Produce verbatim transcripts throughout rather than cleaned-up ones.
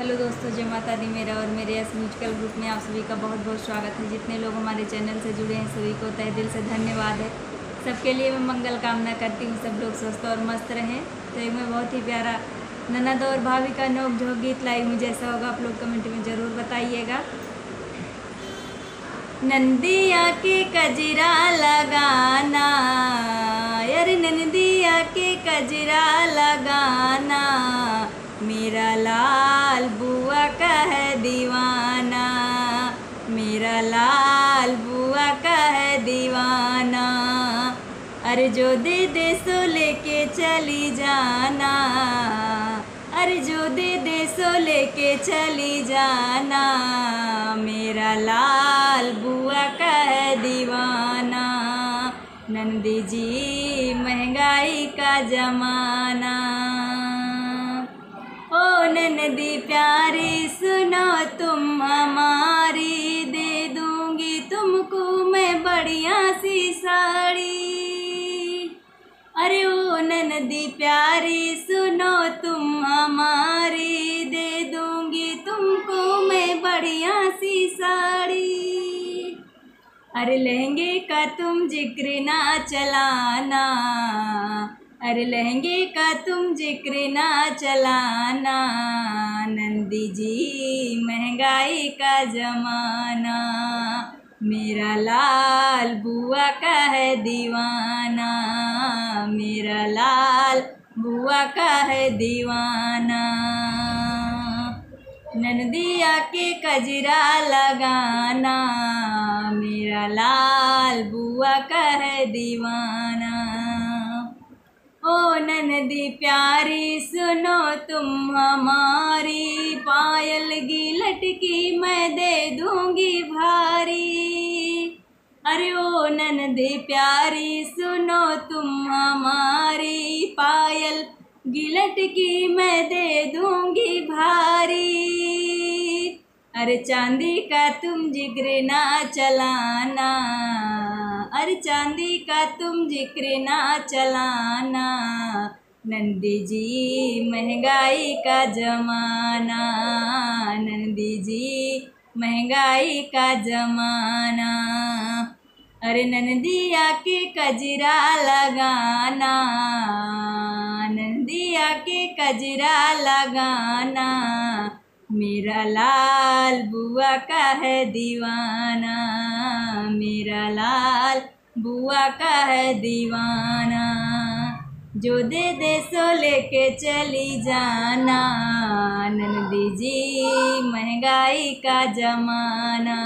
हेलो दोस्तों, जय माता दी। मेरा और मेरे यस म्यूजिकल ग्रुप में आप सभी का बहुत बहुत स्वागत है। जितने लोग हमारे चैनल से जुड़े हैं, सभी को तहे दिल से धन्यवाद है। सबके लिए मैं मंगल कामना करती हूँ, सब लोग स्वस्थ और मस्त रहें। तो एक मैं बहुत ही प्यारा ननद और भाभी का नोक झोंक गीत लाई हूँ, जैसा होगा आप लोग कमेंट में ज़रूर बताइएगा। नंदिया के कजरा लगाना, यार नंदिया के कजरा लगाना, मेरा लाल बुआ का है दीवाना, मेरा लाल बुआ का है दीवाना। अरे जो दे दे सो लेके चली जाना, अरे जो दे दे सो लेके चली जाना, मेरा लाल बुआ का है दीवाना। नंदी जी महंगाई का जमाना, ओ नंदी प्यारी सुनो तुम हमारी, दे दूंगी तुमको मैं बढ़िया सी साड़ी। अरे ओ नंदी प्यारी सुनो तुम हमारी, दे दूंगी तुमको मैं बढ़िया सी साड़ी। अरे लहंगे का तुम जिक्र ना चलाना, अरे लहंगे का तुम जिक्र ना चलाना, नंदी जी महंगाई का जमाना। मेरा लाल बुआ का है दीवाना, मेरा लाल बुआ का है दीवाना। नंदिया के कजरा लगाना, मेरा लाल बुआ का है दीवाना। ओ नंदी प्यारी सुनो तुम हमारी, पायल गिलट की मैं दे दूंगी भारी। अरे ओ नंदी प्यारी सुनो तुम हमारी, पायल गिलट की मैं दे दूंगी भारी। अरे चांदी का तुम जिक्र ना चलाना, अरे चांदी का तुम जिक्र ना चलाना, नंदी जी महंगाई का जमाना, नंदी जी महंगाई का जमाना। अरे नंदिया के कजरा लगाना, नंदिया के कजरा लगाना, मेरा लाल बुआ का है दीवाना, मेरा लाल बुआ का है दीवाना। जो दे दे सो लेके चली जाना, नंदी जी महंगाई का जमाना,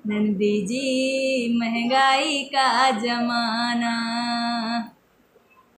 नंदी जी महंगाई का जमाना।